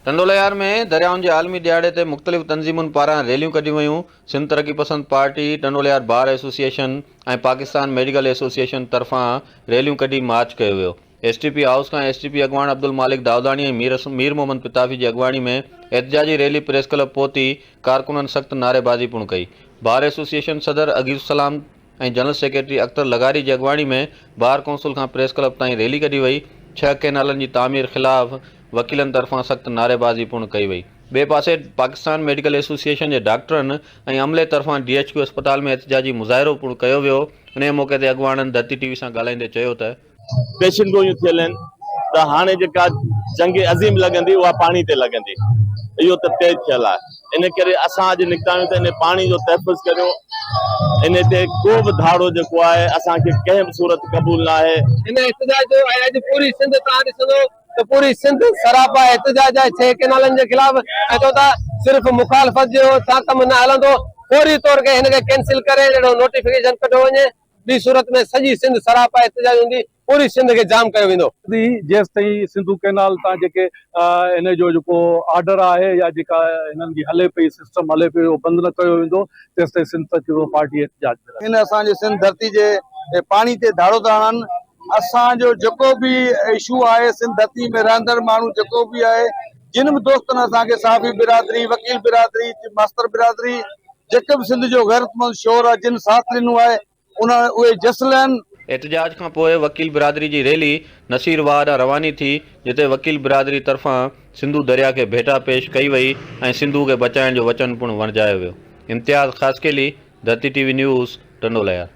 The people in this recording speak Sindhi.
ٽنڊولهيار ۾ دريائن جي عالمي ڏهاڙي تي مختلف تنظيمن پاران ريليون ڪڍيون ويون، Sindh Taraqi Pasand party, Tando Allahyar bar association ۽ Pakistan medical association طرفان ريليون ڪڍي مارچ ڪيو ويو. ايس ٽي پي هائوس کان ايس ٽي پي اڳواڻ عبدالمالڪ دائوداڻي ۽ مير مير محمد پتافي جي اڳواڻي ۾ احتجاجي ريلي پريس ڪلب پهتي، ڪارڪنن سخت نعريبازي پڻ ڪئي. بار ايسوسيئيشن صدر عقيل السلام ۽ جنرل سيڪريٽري اختر لغاري جي اڳواڻي ۾ بار ڪونسل کان پريس ڪلب تائين ريلي ڪڍي وئي، ڇهه ڪئنالن جي تعمير خلاف وڪيلن طرفان سخت نعريبازي پڻ ڪئي وئي. ٻئي پاسي پاڪستان ميڊيڪل ايسوسيئيشن جي ڊاڪٽرن ۽ عملي طرفان ڊي ايڇ ڪيو اسپتال ۾ احتجاجي مظاهرو پڻ ڪيو ويو، انهيء موقعي تي اڳواڻن ڌرتي ٽي وي سان ڳالهائيندي چيو ته. پيشن گوئيون ٿيل آهن ته هاڻي جيڪا جنگ عظيم لڳندي اها پاڻي تي لڳندي اهو ته طئي ٿيل آهي ان ڪري اسان اڄ نڪتا آهيون ته ان پاڻي جو تحفظ ڪريون ان تي ڪو به ڌاڙو جيڪو آهي اسان کي ڪنهن به صورت قبول نه آهي. هن احتجاج جو ۽ اڄ پوري سنڌ توهان ڏسندو ته پوري سنڌ سراپا احتجاج آهي ڇهه ڪئنالن جي خلاف ۽ چون ٿا صرف مخالفت جو سان ڪم نه هلندو فوري طور کي هن کي ڪينسل ڪري اهڙو نوٽيفڪيشن ڪڍيو وڃي. ٻي صورت ۾ سڄي سنڌ سراپا احتجاج هوندي، پوري سنڌ کي جام ڪيو ويندو. جلد ئي جيستائين سنڌو ڪئنال تان جيڪي ان جو جيڪو آرڊر آهي يا جيڪا هنن جي هلي پئي سسٽم هلي پيو اهو بند نه ڪيو ويندو تيستائين سنڌ ترقي پارٽي احتجاج ۾ رهندي. هن اسان جي سنڌ ڌرتي جي پاڻي تي ڌاڙو ٿا هڻن اسان جو جيڪو به اشو آهي سنڌ ڌرتي ۾ رهندڙ ماڻهو جيڪو به آهي جن به دوستن اسان کي صحافي برادري وڪيل برادري ماستر برادري جيڪي به سنڌ جو غيرتمند شعور آهي جن ساٿ ڏنو آهي ان اهي جس لهن. احتجاج کان پوء وڪيل برادري جي ريلي نصير واهه ڏانهن رواني ٿي جتي وڪيل برادري طرفان سنڌو درياء کي ڀيٽا پيش ڪئي وئي ۽ سنڌو کي بچائڻ جو وچن پڻ ورجايو ويو. Imtiaz Khaskheli, Dharti T V news, Tando Allahyar.